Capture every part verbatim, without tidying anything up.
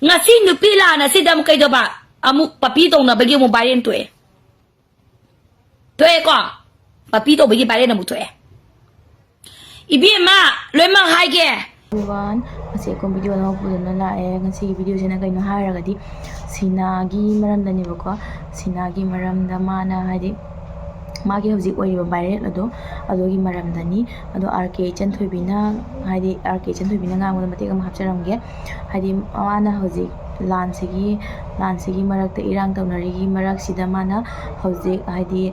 ꯉꯁꯤ ꯅꯨꯄꯤ ꯂꯥꯟ ꯑꯁꯤꯗ ꯑꯃꯨꯛ ꯀꯩꯗꯧꯕ? ꯑꯃꯨꯛ ꯄꯞꯄꯤ ꯇꯧꯅꯕꯒꯤ ꯑꯃꯨꯛ viral ꯊꯣꯛꯑꯦ꯫ ꯊꯣꯛꯑꯦꯀꯣ? ꯄꯞꯄꯤ ꯇꯧꯕꯒꯤ viral ꯑꯃꯨꯛ ꯊꯣꯛꯑꯦ꯫ ꯏꯕꯦꯝꯃ, ꯂꯣꯏꯃꯛ ꯍꯥꯏꯒꯦ꯫ Everyone, ꯉꯁꯤ ꯑꯩꯈꯣꯏ video ꯑꯅꯧꯕ ꯄꯨꯗꯨꯅ ꯂꯥꯛꯑꯦ꯫ ꯉꯁꯤꯒꯤ videoꯁꯤꯅ ꯀꯩꯅꯣ ꯍꯥꯏꯔꯒꯗꯤ ꯁꯤꯅꯥꯒꯤ ꯃꯔꯝꯗꯅꯦꯕꯀꯣ꯫ ꯁꯤꯅꯥꯒꯤ ꯃꯔꯝꯗ ꯃꯥꯅ ꯍꯥꯏꯗꯤ ꯃꯥꯒꯤ ꯍꯧꯖꯤꯛ ꯑꯣꯏꯔꯤꯕ viral ꯑꯗꯣ ꯑꯗꯨꯒꯤ ꯃꯔꯝꯗꯅꯤ꯫ ꯑꯗꯣ ꯑꯥꯔ ꯀꯦ ꯏꯆꯟꯊꯣꯏꯕꯤꯅ ꯍꯥꯏꯗꯤ ꯑꯥꯔ ꯀꯦ ꯏꯆꯟꯊꯣꯏꯕꯤꯅ ꯉꯥꯡꯕꯗ ꯃꯇꯦꯛ ꯑꯃ ꯍꯥꯞꯆꯔꯝꯒꯦ꯫ ꯍꯥꯏꯗꯤ ꯃꯥꯅ ꯍꯧꯖꯤꯛ ꯂꯥꯟꯁꯤꯒꯤ ꯂꯥꯟꯁꯤꯒꯤ ꯃꯔꯛꯇ ꯏꯔꯥꯡ ꯇꯧꯅꯔꯤꯒꯤ ꯃꯔꯛꯁꯤꯗ ꯃꯥꯅ ꯍꯧꯖꯤꯛ ꯍꯥꯏꯗꯤ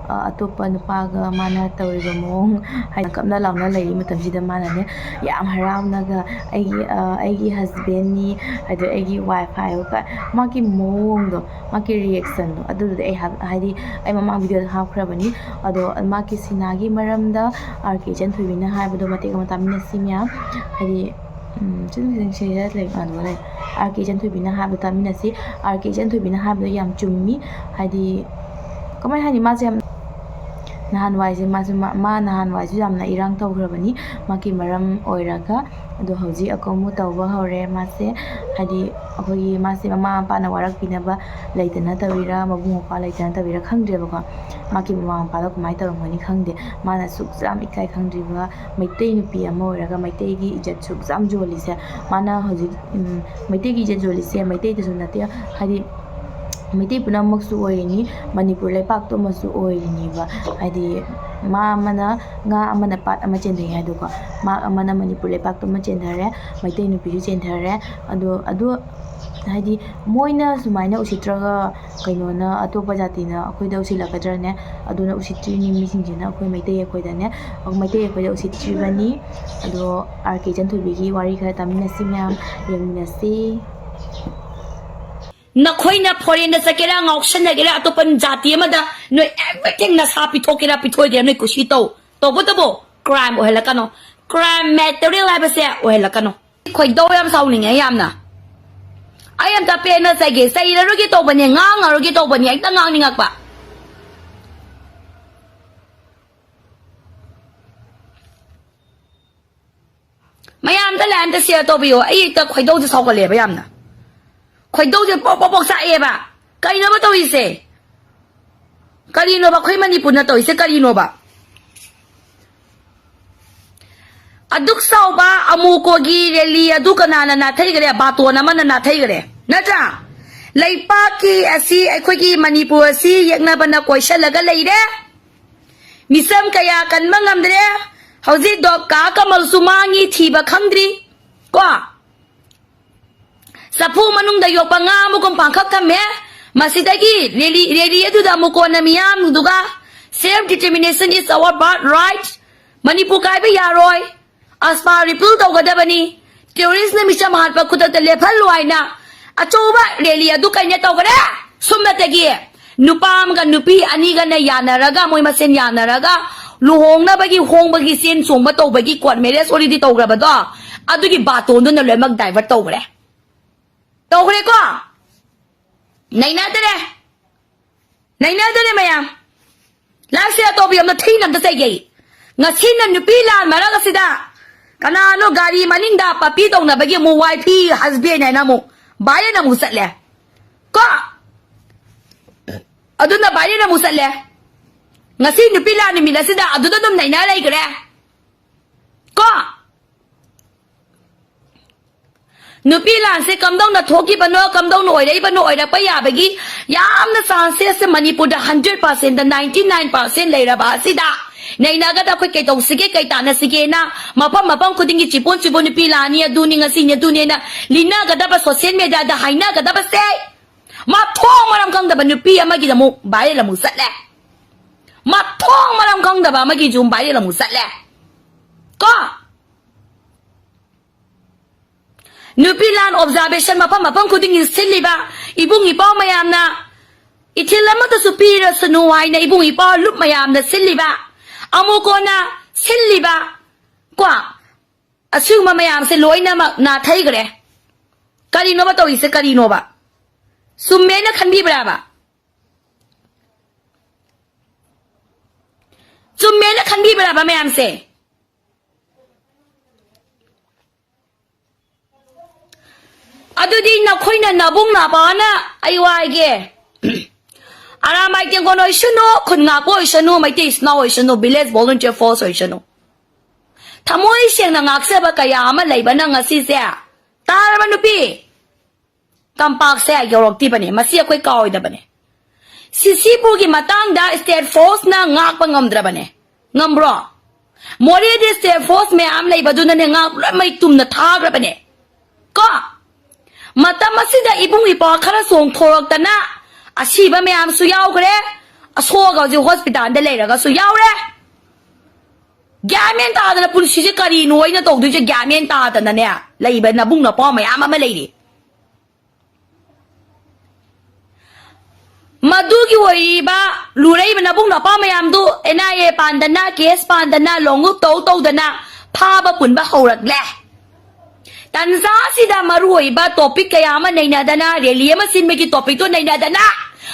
ꯑ, ꯑꯇꯣꯞꯄ ꯅꯨꯄꯥꯒ ꯃꯥꯅ ꯇꯧꯔꯤꯕ ꯃꯑꯣꯡ ꯍꯥꯏꯗꯤ ꯀꯞꯅ ꯂꯥꯎꯅ ꯂꯩꯔꯤ ꯃꯇꯝꯁꯤꯗ ꯃꯥꯅꯅꯦ ꯌꯥꯝ ꯍꯔꯥꯎꯅꯒ ꯑꯩꯒꯤ ꯑ, ꯑꯩꯒꯤ husbandꯅꯤ, ꯑꯗ ꯑꯩꯒꯤ wife ꯍꯥꯏꯌꯣ ꯀ-, ꯃꯥꯒꯤ ꯃꯑꯣꯡꯗꯣ, ꯃꯥꯒꯤ reactionꯗꯣ ꯑꯗꯨꯗꯨꯗꯤ ꯑꯩ ꯍꯥ-, ꯍꯥꯏꯗꯤ ꯑꯩ ꯃꯃꯥꯡ videoꯗ ꯍꯥꯞꯈ꯭ꯔꯕꯅꯤ꯫ ꯑꯗꯣ ꯃꯥꯒꯤ ꯁꯤꯅꯥꯒꯤ ꯃꯔꯝꯗ ꯑꯥꯔ ꯀꯦ ꯏꯆꯟꯊꯣꯏꯕꯤꯅ ꯍꯥꯏꯕꯗꯣ ꯃꯇꯦꯛ ꯑꯃ ꯇꯥꯃꯤꯟꯅꯁꯤ ꯃꯌꯥꯝ꯫ ꯍꯥꯏꯗꯤ ꯎꯝ, ꯆꯨꯝ ꯆꯨꯝ ꯁꯤꯗ ꯂꯩ, ꯑꯗꯨꯒ ꯂꯩ꯫ ꯑꯥꯔ ꯀꯦ ꯏꯆꯟꯊꯣꯏꯕꯤꯅ ꯍꯥꯏꯕꯗꯣ ꯇꯥꯃꯤꯟꯅꯁꯤ꯫ ꯑꯥꯔ ꯀꯦ ꯏꯆꯟꯊꯣꯏꯕꯤꯅ ꯍꯥꯏꯕꯗꯣ ꯌꯥꯝ ꯆꯨꯝꯃꯤ꯫ ꯍꯥꯏꯗꯤ ꯀꯃꯥꯏ ꯍꯥꯏꯅꯤ, ꯃꯥꯁꯦ ꯌꯥꯝ ꯅꯍꯥꯟꯋꯥꯏꯁꯦ ꯃꯥꯁꯦ ꯃꯥ, ꯃꯥ ꯅꯍꯥꯟꯋꯥꯏꯁꯨ ꯌꯥꯝꯅ ꯏꯔꯥꯡ ꯇꯧꯈ꯭ꯔꯕꯅꯤ ꯃꯥꯒꯤ ꯃꯔꯝ ꯑꯣꯏꯔꯒ꯫ ꯑꯗꯣ ꯍꯧꯖꯤꯛ ꯑꯃꯨꯛ ꯇꯧꯕ ꯍꯧꯔꯦ ꯃꯥꯁꯦ꯫ ꯍꯥꯏꯗꯤ ꯑꯩꯈꯣꯏꯒꯤ ꯃꯥꯁꯦ ꯃꯃꯥ ꯃꯄꯥꯅ ꯋꯥꯔꯛꯄꯤꯅꯕ ꯂꯩꯇꯅ ꯇꯧꯔꯤꯔꯥ, ꯃꯕꯨꯡ ꯃꯧꯄ꯭ꯋꯥ ꯂꯩꯇꯅ ꯇꯧꯔꯤꯔꯥ ꯈꯪꯗ꯭ꯔꯦꯕꯀꯣ꯫ ꯃꯥꯒꯤ ꯃꯃꯥ ꯃꯄꯥꯗꯣ ꯀꯃꯥꯏꯅ ꯇꯧꯔꯝꯒꯅꯤ ꯈꯪꯗꯦ꯫ ꯃꯥꯅ ꯁꯨꯛ ꯌꯥꯝ ꯏꯀꯥꯏ ꯈꯪꯗ꯭ꯔꯤꯕ ꯃꯩꯇꯩ ꯅꯨꯄꯤ ꯑꯃ ꯑꯣꯏꯔꯒ ꯃꯩꯇꯩꯒꯤ ꯏꯖꯠ ꯁꯨꯛ ꯌꯥꯝ ꯌꯣꯜꯂꯤꯁꯦ꯫ ꯃꯥꯅ ꯍꯧꯖꯤꯛ, ꯎꯝ, ꯃꯩꯇꯩꯒꯤ ꯏꯖꯠ ꯌꯣꯜꯂꯤꯁꯦ ꯃꯩꯇꯩꯗꯁꯨ ꯅꯠꯇꯦ, ꯍꯥꯏꯗꯤ ꯃꯩꯇꯩ ꯄꯨꯝꯅꯃꯛꯁꯨ ꯑꯣꯏꯔꯤꯅꯤ, ꯃꯅꯤꯄꯨꯔ ꯂꯩꯄꯥꯛꯇꯨꯃꯁꯨ ꯑꯣꯏꯔꯤꯅꯤꯕ꯫ ꯍꯥꯏꯗꯤ ꯃꯥ ꯑꯃꯅ ꯉꯥ ꯑꯃꯅ ꯄꯥꯠ ꯑꯃ ꯆꯦꯟꯊꯩ ꯍꯥꯏꯗꯣꯀꯣ꯫ ꯃꯥ ꯑꯃꯅ ꯃꯅꯤꯄꯨꯔ ꯂꯩꯄꯥꯛꯇꯨꯃ ꯆꯦꯟꯊꯔꯦ, ꯃꯩꯇꯩ ꯅꯨꯄꯤꯁꯨ ꯆꯦꯟꯊꯔꯦ꯫ ꯑꯗꯣ, ꯑꯗꯨ ꯍꯥꯏꯗꯤ ꯃꯣꯏꯅ ꯁꯨꯃꯥꯏꯅ ꯎꯁꯤꯠꯇ꯭ꯔꯒ ꯀꯩꯅꯣꯅ ꯑꯇꯣꯞꯄ ꯖꯥꯇꯤꯅ ꯑꯩꯈꯣꯏꯗ ꯎꯁꯤꯜꯂꯛꯀꯗ꯭ꯔꯅꯦ? ꯑꯗꯨꯅ ꯎꯁꯤꯠꯇ꯭ꯔꯤꯅꯤ ꯃꯤꯁꯤꯡꯁꯤꯅ ꯑꯩꯈꯣꯏ ꯃꯩꯇꯩ ꯑꯩꯈꯣꯏꯗꯅꯦ, ꯃꯩꯇꯩ ꯑꯩꯈꯣꯏꯗ ꯎꯁꯤꯠꯇ꯭ꯔꯤꯕꯅꯤ꯫ ꯑꯗꯣ ꯑꯥꯔ ꯀꯦ ꯏꯆꯟꯊꯣꯏꯕꯤꯒꯤ ꯋꯥꯔꯤ ꯈꯔ ꯇꯥꯃꯤꯟꯅꯁꯤ ꯃꯌꯥꯝ, ꯌꯦꯡꯃꯤꯟꯅꯁꯤ꯫ ꯅꯈꯣꯏꯅ foreignꯗ ꯆꯠꯀꯦꯔꯥ, ꯉꯥꯎꯁꯟꯅꯒꯦꯔꯥ, ꯑꯇꯣꯞꯄ ꯖꯥꯇꯤ ꯑꯃꯗ ꯅꯣꯏ everything ꯅꯁꯥ ꯄꯤꯊꯣꯛꯀꯦꯔꯥ ꯄꯤꯊꯣꯛꯑꯣꯏꯒꯦꯔꯥ ꯅꯣꯏ ꯀꯨꯁꯤ ꯇꯧ꯫ ꯇꯧꯕꯇꯕꯨ crime ꯑꯣꯏꯍꯜꯂꯛꯀꯅꯣ꯫ Crime material ꯍꯥꯏꯕꯁꯦ ꯑꯣꯏꯍꯜꯂꯛꯀꯅꯣ꯫ ꯈꯣꯏꯗꯧ ꯌꯥꯝ ꯁꯥꯎꯅꯤꯡꯉꯦ ꯌꯥꯝꯅ꯫ ꯑꯩ ꯑꯝꯇ ꯄꯦꯟꯅ ꯆꯩꯒꯦ, ꯆꯩꯔꯔꯣꯏꯒꯦ ꯇꯧꯕꯅꯦ, ꯉꯥꯡꯉꯔꯣꯏꯒꯦ ꯇꯧꯕꯅꯦ, ꯍꯦꯛꯇ ꯉꯥꯡꯅꯤꯡꯉꯛꯄ꯫ ꯃꯌꯥꯝꯗ ꯂꯥꯏ ꯑꯝꯇ share ꯇꯧꯕꯤꯌꯣ, ꯑꯩ ꯍꯦꯛꯇ ꯈꯣꯏꯗꯧꯁꯦ ꯁꯥꯎꯒꯠꯂꯦꯕ ꯌꯥꯝꯅ꯫ ꯈꯣꯏꯗꯧꯁꯦ ꯄꯣꯛ ꯄꯣꯛ ꯄꯣꯛ ꯆꯥꯛꯑꯦꯕ꯫ ꯀꯩꯅꯣꯕ ꯇꯧꯔꯤꯁꯦ? ꯀꯔꯤꯅꯣꯕ ꯑꯩꯈꯣꯏ ꯃꯅꯤꯄꯨꯔꯅ ꯇꯧꯔꯤꯁꯦ? ꯀꯔꯤꯅꯣꯕ? ꯑꯗꯨꯛ ꯆꯥꯎꯕ ꯑꯃꯨꯀꯣꯒꯤ ꯔꯦꯂꯤ ꯑꯗꯨ ꯀꯅꯥꯅ ꯅꯥꯊꯩꯈ꯭ꯔꯦ? ꯕꯥꯇꯣꯟ ꯑꯃꯅ ꯅꯥꯊꯩꯈ꯭ꯔꯦ, ꯅꯠꯇ꯭ꯔꯥ? ꯂꯩꯄꯥꯛꯀꯤ ꯑꯁꯤ, ꯑꯩꯈꯣꯏꯒꯤ ꯃꯅꯤꯄꯨꯔ ꯑꯁꯤ ꯌꯦꯛꯅꯕꯅ ꯀꯣꯏꯁꯜꯂꯒ ꯂꯩꯔꯦ꯫ ꯃꯤꯆꯝ ꯀꯌꯥ ꯀꯟꯕ ꯉꯝꯗ꯭ꯔꯦ꯫ ꯍꯧꯖꯤꯛ ꯗꯣꯛ ꯀꯥ ꯀꯃꯜꯁꯨ ꯃꯥꯡꯉꯤ, ꯊꯤꯕ ꯈꯪꯗ꯭ꯔꯤ꯫ ꯀꯣ? ꯆꯐꯨ ꯃꯅꯨꯡꯗ ꯌꯣꯛꯄ ꯉꯥ ꯑꯃꯒꯨꯝ ꯄꯥꯡꯈꯛ ꯊꯝꯃꯦ꯫ ꯃꯁꯤꯗꯒꯤ ꯔꯦꯂꯤ, ꯔꯦꯂꯤ ꯑꯗꯨꯗ ꯑꯃꯨꯛ ꯀꯣꯟꯅ ꯃꯤꯌꯥꯝꯗꯨꯒ "Self determination is our birthright", "Manipur ꯀꯥꯏꯕ ꯌꯥꯔꯣꯏ", "ꯑꯁꯃꯥ repeal ꯇꯧꯒꯗꯕꯅꯤ", "terrorist ꯅ ꯃꯤꯆꯝ ꯍꯥꯠꯄ ꯈꯨꯗꯛꯇ ꯂꯦꯞꯍꯜꯂꯨ" ꯍꯥꯏꯅ ꯑꯆꯧꯕ ꯔꯦꯂꯤ ꯑꯗꯨ ꯀꯩꯅ ꯇꯧꯈꯔꯦ꯫ ꯁꯨꯞꯅꯇꯒꯤ ꯅꯨꯄꯥ ꯑꯃꯒ ꯅꯨꯄꯤ ꯑꯅꯤꯒꯅ ꯌꯥꯅꯔꯒ, ꯃꯣꯏ ꯃꯁꯦꯟ ꯌꯥꯅꯔꯒ ꯂꯨꯍꯣꯡꯅꯕꯒꯤ, ꯍꯣꯡꯕꯒꯤ, ꯆꯦꯟ ꯆꯣꯡꯕ ꯇꯧꯕꯒꯤ, court marriage already ꯇꯧꯈ꯭ꯔꯕꯗꯣ, ꯑꯗꯨꯒꯤ ꯕꯥꯇꯣꯟꯗꯨꯅ ꯂꯣꯏꯅꯃꯛ divert ꯇꯧꯈ꯭ꯔꯦ꯫ ꯇꯧꯈ꯭ꯔꯦꯀꯣ? ꯅꯩꯅꯗ꯭ꯔꯦ꯫ ꯅꯩꯅꯗ꯭ꯔꯦ ꯃꯌꯥꯝ꯫ ꯂꯥꯛꯁꯦ ꯑꯇꯣꯞꯄ ꯑꯝꯇ ꯊꯤꯅ ꯑꯝꯇ ꯆꯩꯒꯦ꯫ ꯉꯁꯤꯅ ꯅꯨꯄꯤ ꯂꯥꯟ ꯃꯔꯛ ꯑꯁꯤꯗ ꯀꯅꯥꯅꯣ ꯒꯥꯔꯤ ꯃꯅꯤꯡꯗ ꯄꯥꯄꯤ ꯇꯧꯅꯕꯒꯤ ꯑꯃꯨꯛ wifey husband ꯍꯥꯏꯅ ꯑꯃꯨꯛ viral ꯑꯃꯨꯛ ꯆꯠꯂꯦ꯫ ꯀꯣ? ꯑꯗꯨꯅ viral ꯑꯃꯨꯛ ꯆꯠꯂꯦ꯫ ꯉꯁꯤ ꯅꯨꯄꯤ ꯂꯥꯟ ꯅꯨꯃꯤꯠ ꯑꯁꯤꯗ ꯑꯗꯨꯗ ꯑꯗꯨꯝ ꯅꯩꯅ ꯂꯩꯈ꯭ꯔꯦ꯫ ꯀꯣ? ꯅꯨꯄꯤ ꯂꯥꯟꯁꯦ ꯀꯝꯗꯧꯅ ꯊꯣꯛꯈꯤꯕꯅꯣ, ꯀꯝꯗꯧꯅ ꯑꯣꯏꯔꯛꯏꯕꯅꯣ, ꯑꯣꯏꯔꯛꯄ ꯌꯥꯕꯒꯤ ꯌꯥꯝꯅ chances ꯁꯦ ꯃꯅꯤꯄꯨꯔꯗ hundred percent ꯗ ninety nine percent ꯂꯩꯔꯕ ꯑꯁꯤꯗ ꯅꯩꯅꯒꯗ ꯑꯩꯈꯣꯏ ꯀꯩ ꯇꯧꯁꯤꯒꯦ, ꯀꯩ ꯇꯥꯟꯅꯁꯤꯒꯦꯅ ꯃꯐꯝ ꯃꯐꯝ ꯈꯨꯗꯤꯡꯒꯤ ꯆꯤꯄꯣꯟ ꯆꯤꯄꯣꯟ ꯅꯨꯄꯤ ꯂꯥꯟꯅꯤ, ꯑꯗꯨꯅꯤ, ꯉꯁꯤꯅꯤ, ꯑꯗꯨꯅꯦꯅ ꯂꯤꯅꯒꯗꯕ, social media ꯗ ꯍꯥꯏꯅꯒꯗꯕꯁꯦ ꯃꯊꯣꯡ ꯃꯔꯝ ꯈꯪꯗꯕ ꯅꯨꯄꯤ ꯑꯃꯒꯤꯗ ꯑꯃꯨꯛ viral ꯑꯃꯨꯛ ꯆꯠꯂꯦ꯫ ꯃꯊꯣꯡ ꯃꯔꯝ ꯈꯪꯗꯕ ꯑꯃꯒꯤꯁꯨ viral ꯑꯃꯨꯛ ꯆꯠꯂꯦ꯫ ꯀꯣ? ꯅꯨꯄꯤ ꯂꯥꯟ observation ꯃꯐꯝ ꯃꯐꯝ ꯈꯨꯗꯤꯡꯒꯤ ꯁꯤꯜꯂꯤꯕ ꯏꯕꯨꯡ ꯏꯄꯥꯎ ꯃꯌꯥꯝꯅ ꯏꯊꯤꯜ ꯑꯃꯠꯇꯁꯨ ꯄꯤꯔꯁꯅꯨ ꯍꯥꯏꯅ ꯏꯕꯨꯡ ꯏꯄꯥꯎ ꯂꯨꯞ ꯃꯌꯥꯝꯅ ꯁꯤꯜꯂꯤꯕ, ꯑꯃꯨꯛ ꯀꯣꯟꯅ ꯁꯤꯜꯂꯤꯕ, ꯀꯣ, ꯑꯁꯤꯒꯨꯝꯕ ꯃꯌꯥꯝꯁꯦ ꯂꯣꯏꯅꯃꯛ ꯅꯥꯊꯩꯈ꯭ꯔꯦ꯫ ꯀꯔꯤꯅꯣꯕ ꯇꯧꯔꯤꯁꯦ? ꯀꯔꯤꯅꯣꯕ? ꯆꯨꯝꯃꯦꯅ ꯈꯟꯕꯤꯕ꯭ꯔꯥꯕ? ꯆꯨꯝꯃꯦꯅ ꯈꯟꯕꯤꯕ꯭ꯔꯥꯕ ꯃꯌꯥꯝꯁꯦ? ꯑꯗꯨꯗꯤ ꯅꯈꯣꯏꯅ ꯅꯕꯨꯡ ꯅꯄꯥꯅ, ꯑꯩ ꯋꯥꯒꯦ, ꯑꯔꯥꯃꯥꯏ ꯇꯦꯡꯒꯣꯟ ꯑꯣꯏꯁꯅꯨ, ꯈꯨꯟ ꯉꯥꯛꯄ ꯑꯣꯏꯁꯅꯨ, ꯃꯩꯇꯩ ꯏꯆꯤꯟ ꯏꯅꯥꯎ ꯑꯣꯏꯁꯅꯨ, ꯚꯤꯂꯦꯖ ꯚꯣꯂꯨꯟꯇꯤꯌꯔ ꯐꯣꯔꯁ ꯑꯣꯏꯁꯅꯨ, ꯊꯃꯣꯏ ꯁꯦꯡꯅ ꯉꯥꯛꯆꯕ ꯀꯌꯥ ꯑꯃ ꯂꯩꯕꯅ ꯉꯁꯤꯁꯦ, ꯇꯥꯔꯕ ꯅꯨꯄꯤ? ꯇꯝꯄꯥꯛꯁꯦ ꯌꯧꯔꯛꯇꯤꯕꯅꯦ꯫ ꯃꯁꯤ ꯑꯩꯈꯣꯏ ꯀꯥꯎꯔꯣꯏꯗꯕꯅꯦ꯫ ꯁꯤꯁꯤꯄꯨꯔꯒꯤ ꯃꯇꯥꯡꯗ ꯁ꯭ꯇꯦꯠ ꯐꯣꯔꯁꯅ ꯉꯥꯛꯄ ꯉꯝꯗ꯭ꯔꯕꯅꯦ꯫ ꯉꯝꯕ꯭ꯔꯣ? ꯃꯣꯔꯦꯗꯤ ꯁ꯭ꯇꯦꯠ ꯐꯣꯔꯁ ꯃꯌꯥꯝ ꯂꯩꯕꯗꯨꯅꯅꯦ ꯉꯥꯛ ꯂꯣꯏ ꯃꯩ ꯇꯨꯝꯅ ꯊꯥꯈ꯭ꯔꯕꯅꯦ꯫ ꯀꯣ? ꯃꯇꯝ ꯑꯁꯤꯗ ꯏꯕꯨꯡ ꯏꯄ꯭ꯋꯥ ꯈꯔ ꯆꯣꯡꯊꯣꯔꯛꯇꯅ ꯑꯁꯤꯕ ꯃꯌꯥꯝꯁꯨ ꯌꯥꯎꯈ꯭ꯔꯦ꯫ ꯑꯁꯣꯛꯑꯒ ꯍꯧꯖꯤꯛ ꯍꯣꯁꯄꯤꯇꯥꯜꯗ ꯂꯩꯔꯒꯁꯨ ꯌꯥꯎꯔꯦ꯫ ꯒ꯭ꯌꯥꯟ ꯃꯦꯟ ꯇꯥꯗꯅ ꯄꯨꯟꯁꯤꯁꯦ ꯀꯔꯤꯅꯣ ꯑꯩꯅ ꯇꯧꯗꯣꯏꯁꯦ ꯒ꯭ꯌꯥꯟ ꯃꯦꯟ ꯇꯥꯗꯅꯅꯦ ꯂꯩꯕ ꯅꯕꯨꯡ ꯅꯄꯥ ꯃꯌꯥꯝ ꯑꯃ ꯂꯩꯔꯤ꯫ ꯃꯗꯨꯒꯤ ꯑꯣꯏꯔꯤꯕ ꯂꯨꯔꯛꯏꯕ ꯅꯕꯨꯡ ꯅꯄꯥ ꯃꯌꯥꯝꯗꯨ ꯑꯦꯟ ꯑꯥꯏ ꯑꯦ ꯄꯥꯟꯗꯅ, ꯀꯦꯁ ꯄꯥꯟꯗꯅ, ꯂꯣꯡꯎꯞ ꯇꯧ ꯇꯧꯗꯅ ꯐꯥꯕ ꯄꯨꯟꯕ ꯍꯧꯔꯛꯂꯦ꯫ ꯇꯟꯖꯥꯁꯤꯗ ꯃꯔꯨꯑꯣꯏꯕ ꯇꯣꯄꯤꯛ ꯀꯌꯥ ꯑꯃ ꯅꯩꯅꯗꯅ, ꯔꯦꯂꯤ ꯑꯃ ꯁꯤꯟꯕꯒꯤ ꯇꯣꯄꯤꯛꯇꯣ ꯅꯩꯅꯗꯅ,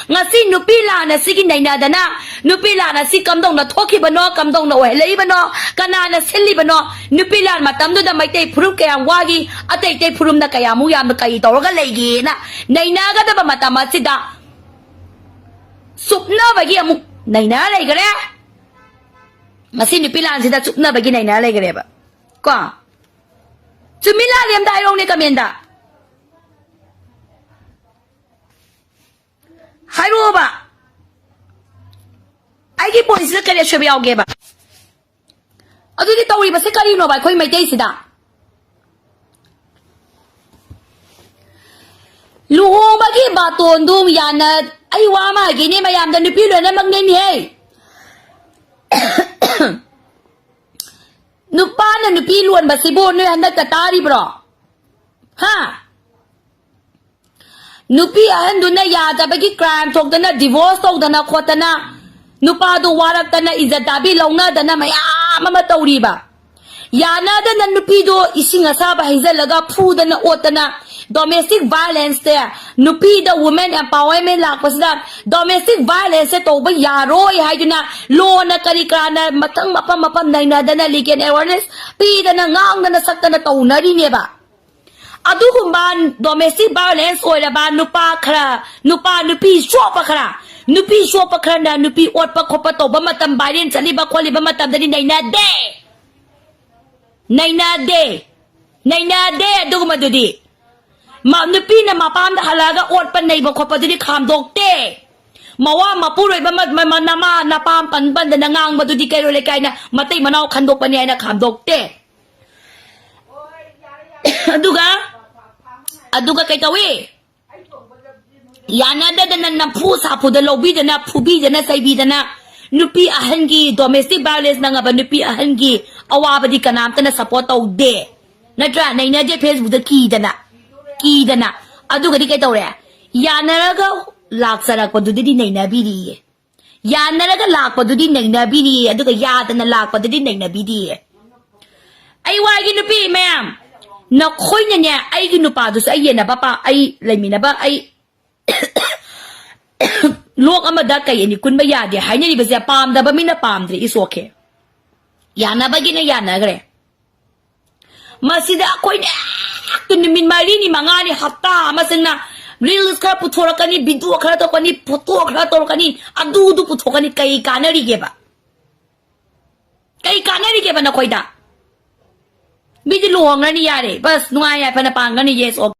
ꯉꯁꯤ ꯅꯨꯄꯤ ꯂꯥꯟ ꯑꯁꯤꯒꯤ ꯅꯩꯅꯗꯅ, ꯅꯨꯄꯤ ꯂꯥꯟ ꯑꯁꯤ ꯀꯝꯗꯧꯅ ꯊꯣꯛꯈꯤꯕꯅꯣ, ꯀꯝꯗꯧꯅ ꯑꯣꯏꯍꯜꯂꯛꯏꯕꯅꯣ, ꯀꯅꯥꯅ ꯁꯤꯜꯂꯤꯕꯅꯣ, ꯅꯨꯄꯤ ꯂꯥꯟ ꯃꯇꯝꯗꯨꯗ ꯃꯩꯇꯩ ꯐꯨꯔꯨꯞ ꯀꯌꯥꯝ ꯋꯥꯈꯤ, ꯑꯇꯩ ꯑꯇꯩ ꯐꯨꯔꯨꯞꯅ ꯀꯌꯥꯃꯨꯛ ꯌꯥꯝꯅ ꯀꯔꯤ ꯇꯧꯔꯒ ꯂꯩꯒꯦꯅ ꯅꯩꯅꯒꯗꯕ ꯃꯇꯝ ꯑꯁꯤꯗ ꯆꯨꯞꯅꯕꯒꯤ ꯑꯃꯨꯛ ꯅꯩꯅ ꯂꯩꯈꯔꯦ꯫ ꯉꯁꯤ ꯅꯨꯄꯤ ꯂꯥꯟꯁꯤꯗ ꯆꯨꯞꯅꯕꯒꯤ ꯅꯩꯅ ꯂꯩꯈꯔꯦꯕ꯫ ꯀꯣ? ꯆꯨꯝꯃꯤ ꯂꯥꯜꯂꯤ ꯑꯝꯇ ꯍꯥꯏꯔꯛꯎꯅꯦ ꯀꯃꯦꯟꯗ꯫ ꯍꯥꯏꯔꯛꯑꯣꯕ꯫ ꯑꯩꯒꯤ ꯄꯣꯏꯟꯁꯤꯗ ꯀꯔꯤ ꯑꯁꯣꯏꯕ ꯌꯥꯎꯒꯦꯕ? ꯑꯗꯨꯗꯤ ꯇꯧꯔꯤꯕꯁꯦ ꯀꯔꯤꯅꯣꯕ ꯑꯩꯈꯣꯏ ꯃꯩꯇꯩꯁꯤꯗ? ꯂꯨꯍꯣꯡꯕꯒꯤ ꯕꯥꯇꯣꯟꯗꯨ ꯌꯥꯅ-, ꯑꯩ ꯋꯥ ꯑꯃ ꯍꯥꯏꯒꯦꯅꯦ ꯃꯌꯥꯝꯗ, ꯅꯨꯄꯤ ꯂꯣꯏꯅꯃꯛꯅꯦꯅꯦꯍꯦ꯫ ꯅꯨꯄꯥꯅ ꯅꯨꯄꯤ ꯂꯣꯟꯕꯁꯤꯕꯨ ꯅꯣꯏ ꯍꯟꯗꯛꯇ ꯇꯥꯔꯤꯕ꯭ꯔꯣ? ꯍꯥ? ꯅꯨꯄꯤ ꯑꯍꯟꯗꯨꯅ ꯌꯥꯗꯕꯒꯤ ꯀ꯭ꯔꯥꯏꯝ ꯊꯣꯛꯇꯅ, ꯗꯤꯚꯣꯔꯁ ꯇꯧꯗꯅ ꯈꯣꯠꯇꯅ, ꯅꯨꯄꯥꯗꯨ ꯋꯥꯔꯛꯇꯅ, ꯏꯖꯠ ꯗꯥꯕꯤ ꯂꯧꯅꯗꯅ ꯃꯌꯥꯝ ꯑꯃ ꯇꯧꯔꯤꯕ꯫ ꯌꯥꯅꯗꯅ ꯅꯨꯄꯤꯗꯣ ꯏꯁꯤꯡ ꯑꯁꯥꯕ ꯍꯩꯖꯤꯜꯂꯒ ꯐꯨꯗꯅ ꯑꯣꯠꯇꯅ, ꯗꯣꯃꯦꯁꯇꯤꯛ ꯚꯥꯏꯂꯦꯟꯁꯁꯦ, ꯅꯨꯄꯤꯗ ꯋꯨꯃꯦꯟ ꯑꯦꯝꯄꯥꯋꯔꯃꯦꯟ ꯂꯥꯛꯄꯁꯤꯗ ꯗꯣꯃꯦꯁꯇꯤꯛ ꯚꯥꯏꯂꯦꯟꯁꯁꯦ ꯇꯧꯕ ꯌꯥꯔꯣꯏ ꯍꯥꯏꯗꯨꯅ ꯂꯣꯅ ꯀꯔꯤ ꯀꯔꯥꯅ ꯃꯊꯪ ꯃꯐꯝ ꯃꯐꯝ ꯅꯩꯅꯗꯅ ꯂꯤꯒꯦꯜ ꯑꯦꯋꯥꯔꯅꯦꯁ ꯄꯤꯗꯅ ꯉꯥꯡꯗꯅ ꯁꯛꯇꯅ ꯇꯧꯅꯔꯤꯅꯦꯕ꯫ ꯑꯗꯨꯒꯨꯝꯕ domestic violence ꯑꯣꯏꯔꯕ ꯅꯨꯄꯥ ꯈꯔ, ꯅꯨꯄꯥ ꯅꯨꯄꯤ ꯆꯣꯞꯄ ꯈꯔ, ꯅꯨꯄꯤ ꯆꯣꯞꯄ ꯈꯔꯅ ꯅꯨꯄꯤ ꯑꯣꯠꯄ ꯈꯣꯠꯄ ꯇꯧꯕ ꯃꯇꯝ, viral ꯆꯠꯂꯤꯕ ꯈꯣꯠꯂꯤꯕ ꯃꯇꯝꯗꯗꯤ ꯅꯩꯅꯗꯦ꯫ ꯅꯩꯅꯗꯦ꯫ ꯅꯩꯅꯗꯦ ꯑꯗꯨꯒꯨꯝꯕꯗꯨꯗꯤ꯫ ꯃ-, ꯅꯨꯄꯤꯅ ꯃꯄꯥꯝꯗ ꯍꯜꯂꯛꯑꯒ ꯑꯣꯠꯄ ꯅꯩꯕ ꯈꯣꯠꯄꯗꯨꯗꯤ ꯈꯥꯝꯗꯣꯛꯇꯦ꯫ ꯃꯋꯥ ꯃꯄꯨꯔꯣꯏꯕ ꯃ-, ꯃ-, ꯃ-, ꯅꯃꯥ ꯅꯄꯥꯝ ꯄꯟ ꯄꯟꯗꯅ ꯉꯥꯡꯕꯗꯨꯗꯤ ꯀꯩꯔꯣꯏ ꯂꯩꯀꯥꯏꯅ ꯃꯇꯩ ꯃꯅꯥꯎ ꯈꯟꯗꯣꯛꯄꯅꯤ ꯍꯥꯏꯅ ꯈꯥꯝꯗꯣꯛꯇꯦ꯫ ꯑꯗꯨꯒ, ꯑꯗꯨꯒ ꯀꯩ ꯇꯧꯏ? ꯌꯥꯅꯗꯗꯅ ꯅꯝꯐꯨ ꯁꯥꯐꯨꯗ ꯂꯧꯕꯤꯗꯅ, ꯐꯨꯕꯤꯗꯅ, ꯆꯩꯕꯤꯗꯅ, ꯅꯨꯄꯤ ꯑꯍꯟꯒꯤ domestic violence ꯅꯪꯉꯕ ꯅꯨꯄꯤ ꯑꯍꯟꯒꯤ ꯑꯋꯥꯕꯗꯤ ꯀꯅꯥꯝꯇꯅ support ꯇꯧꯗꯦ꯫ ꯅꯠꯇ꯭ꯔꯥ? ꯅꯩꯅꯗꯦ Facebookꯇ ꯀꯤꯗꯅ, ꯀꯤꯗꯅ꯫ ꯑꯗꯨꯒꯗꯤ ꯀꯩ ꯇꯧꯔꯦ? ꯌꯥꯅꯔꯒ ꯂꯥꯛꯆꯔꯛꯄꯗꯨꯗꯤ ꯅꯩꯅꯕꯤꯔꯤꯌꯦ꯫ ꯌꯥꯅꯔꯒ ꯂꯥꯛꯄꯗꯨꯗꯤ ꯅꯩꯅꯕꯤꯔꯤꯌꯦ, ꯑꯗꯨꯒ ꯌꯥꯗꯅ ꯂꯥꯛꯄꯗꯨꯗꯤ ꯅꯩꯅꯕꯤꯗꯤꯌꯦ꯫ ꯑꯩ ꯋꯥꯒꯤ ꯅꯨꯄꯤ ꯃꯌꯥꯝ, ꯅꯈꯣꯏꯅꯅꯦ, ꯑꯩꯒꯤ ꯅꯨꯄꯥꯗꯨꯁꯨ ꯑꯩ ꯌꯦꯟꯅꯕ ꯄꯥ-, ꯑꯩ ꯂꯩꯃꯤꯟꯅꯕ, ꯑꯩ ꯂꯣꯛ ꯑꯃꯗ ꯀꯩ ꯑꯅꯤ ꯀꯨꯟꯕ ꯌꯥꯗꯦ ꯍꯥꯏꯅꯔꯤꯕꯁꯦ ꯄꯥꯝꯗꯕ ꯃꯤꯅ ꯄꯥꯝꯗ꯭ꯔꯦ, it's okay꯫ ꯌꯥꯅꯕꯒꯤꯅ ꯌꯥꯅꯈ꯭ꯔꯦ꯫ ꯃꯁꯤꯗ ꯑꯩꯈꯣꯏꯅ ꯍꯦꯛꯇ ꯅꯨꯃꯤꯠ ꯃꯔꯤꯅꯤ ꯃꯉꯥꯅꯤ ꯍꯞꯇꯥ ꯑꯃ ꯆꯪꯅ reels ꯈꯔ ꯄꯨꯊꯣꯔꯛꯀꯅꯤ, video ꯈꯔ ꯇꯧꯔꯛꯀꯅꯤ, photo ꯈꯔ ꯇꯧꯔꯛꯀꯅꯤ, ꯑꯗꯨꯗꯨ ꯄꯨꯊꯣꯛꯀꯅꯤ, ꯀꯩ ꯀꯥꯟꯅꯔꯤꯒꯦꯕ? ꯀꯩ ꯀꯥꯟꯅꯔꯤꯒꯦꯕ ꯅꯈꯣꯏꯗ? ꯃꯤꯗꯤ ꯂꯨꯍꯣꯡꯉꯅꯤ ꯌꯥꯔꯦ, ꯕꯁ ꯅꯨꯡꯉꯥꯏ ꯌꯥꯏꯐꯅ ꯄꯥꯟꯒꯅꯤ, yes, okay꯫